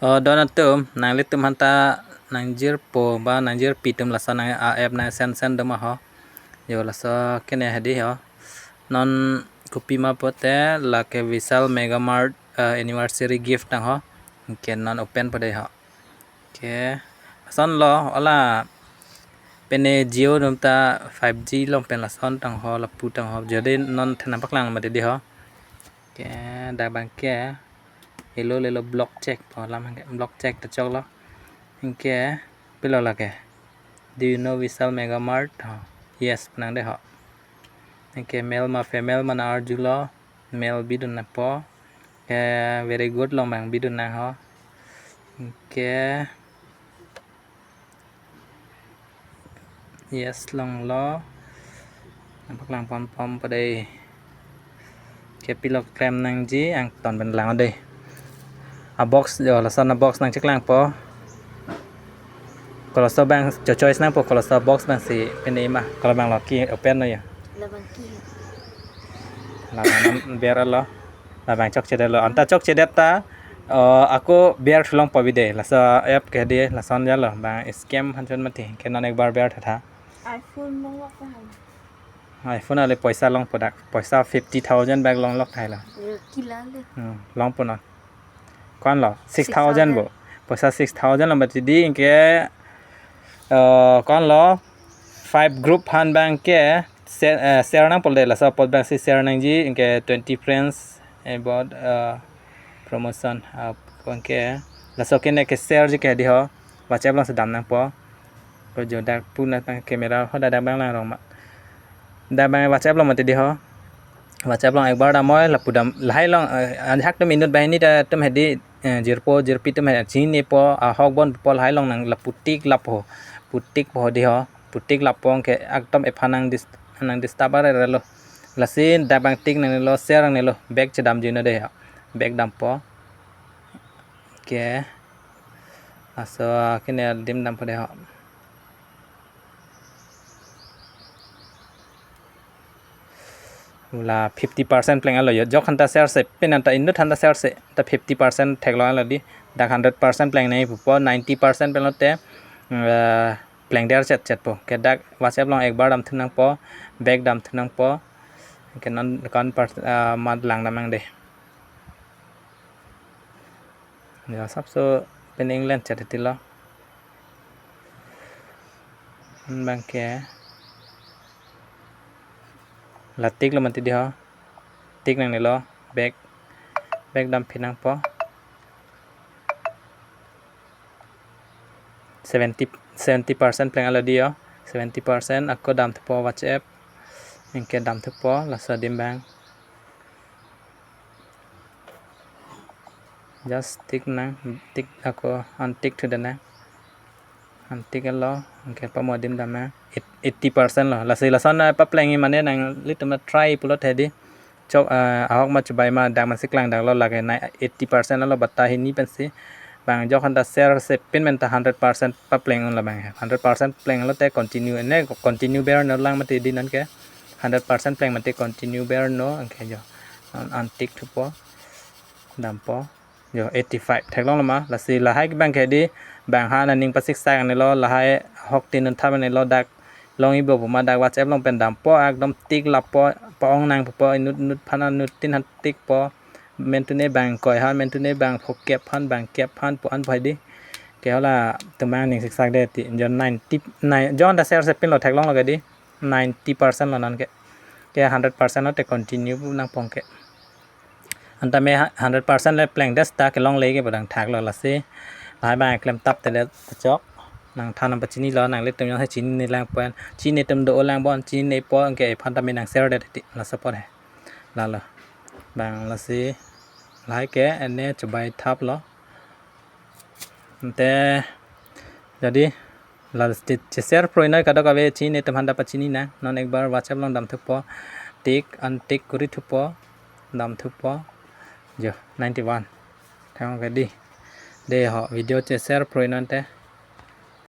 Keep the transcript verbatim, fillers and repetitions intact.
O don atum, nanglitum aphanta nangjirpo ba nangjirpi atum laso nang a-app nang sen sen doma ho. Jo laso kene hedi ho. Non kopi ma pulote lake Vishal Mega Mart, eh, anniversary gift tang ho. Anke non open po dei ho. Anke lason lo, hala pene Jio atum ta five G along pen lason tang ho, lapu tang ho. Jodi non than nangpaklang mati dei ho. Anke dak abang ke elo lelo block check po, lam abang ke block check ta choklo. Anke pilo lake, "Do you know Vishal Mega Mart?" ho. Yes pu nang dei ho. Anke male ma female ma nang-arjulo, male bidun nangpo. Anke very good along abang bidun nang ho. Anke yes longlo. Nangpaklang ponpo dei. Anke pilo klem nangji angton pen lang dei. A box jo lason a box nangcheklangpo. Koloso abang cho-, choice nangpo, koloso box abang si pene ma, kolo abang lo ki open lo ya. Labang ki. Labang ber lo. Labang chokchedet lo. Anta chokchedet ta, eh, ako ber thulong po bidei. Laso app ke dei, lason jalo. Abang scam hanchon mati. Anke non ekbar ber tha tha. iPhone longlok tahai. iPhone ale poisa longpo dak. Poisa fifty thousand bak longlok tahai lo. Kila le. Hmm, longpo non. Ko-an lo? Six thousand bo. Poisa six thousand lo mati dei, anke, eh, ko-an lo? Five group aphan abang ke share, eh, share nangpo dei, laso apot abang si share nangji, anke twenty friends about, eh, promotion, ah, anke laso kene ke share ji ke dei ho, WhatsApp along si dam nangpo. Ko jo dak pu nang camera ho, dak abang lang rong ma. Dak abang WhatsApp along mati dei ho. WhatsApp along ekbar dam oi, lapu dam, lahai along, eh, ajahak atum inut banghini ta atum hedi, eh, jirpo jirpi atum he, chinine po, ahok bon po, lahai along nang lapu tik lap ho. Pu tik po dei ho. Pu tik lap po anke ekdom ephan nang dis-, nang disturb arere lo. Lasi dak abang tik nangnelo, share nangnelo, back chedamji non dei ho. Back dampo. Anke laso kene adim dampo dei ho. La fifty percent plenglo jo. Jok aphanta share se, pini anta inut aphanta share se, ta fifty percent theklonglo dei. Dak hundred percent pleng nangji pupo, ninety percent plenglote, eh, plengder chetchet po. Anke dak WhatsApp along ekbar damthu nangpo, back damthu nangpo. Anke non account per-, eh, mat lang dam nang dei. Jo, sapso pene England chet tilo. Abang ke la tik lo mati dei ho. Tik nangnelo, back. Back dam phi nangpo. Seventy, seventy percent plenglo dei ho. Seventy percent ako damthupo WhatsApp. Anke damthupo laso adim abang. Just tik nang, tik ako untick thu dam nang. Untick lo, anke pamo adim dam nang. Eight-, eighty percent lo. Lasi lason na paplengji mane nanglitum na try pulote dei. Chok, eh, ahok ma chubai ma dak ma si klang dak lo lake na eighty percent lo bata hini pensi. Abang jok aphanta share se pin men ta hundred percent papleng un labang. Hundred percent plenglote continue ne continue ber no lang mati dei non ke. Hundred percent pleng mati continue ber no anke jo. An-, untick thupo. Dampo. Jo eighty five theklonglo ma. Lasi lahai abang ke dei, abang ha aning pasiksak nangnelo, lahai ahok tin un thap nangnelo, dak longji bo pu ma dak WhatsApp along pen dampo, ekdom tik lap po, pa-ong nang po, inut inut aphan inut tin aphan tik po. Mentune abang koi aphan, mentune abang phokep aphan, bangkep aphan pu-an po dei. Anke hala atum aning siksak dei ti. Jo ninety nine, jo aphanta share se pinlo theklonglo ke dei. Ninety percent lo non ke. Anke hundred percent lote continue nangpo anke. Anta me hundred percent le plengdet ta kelongle ke bo dang thaklo lasi. Lahai abang klem tap tele chok. Nangthan nangpachinilo, nanglitum jongsi chinine lang pen. Chinine atum do lang bon, chinine po anke ephanta me nang share det ti. Laso apot he. Lalo. Abang lasi. Lahai ke ene chubai thaplo. Ante jodi la che-, che-share proi noi kadokave chinine atum aphanta pachini nang. Non ekbar WhatsApp along damthupo. Tik untick kuri thupo. Damthupo. Jo, ninety one. Thang ke dei. Dei ho, video che-share proi non te.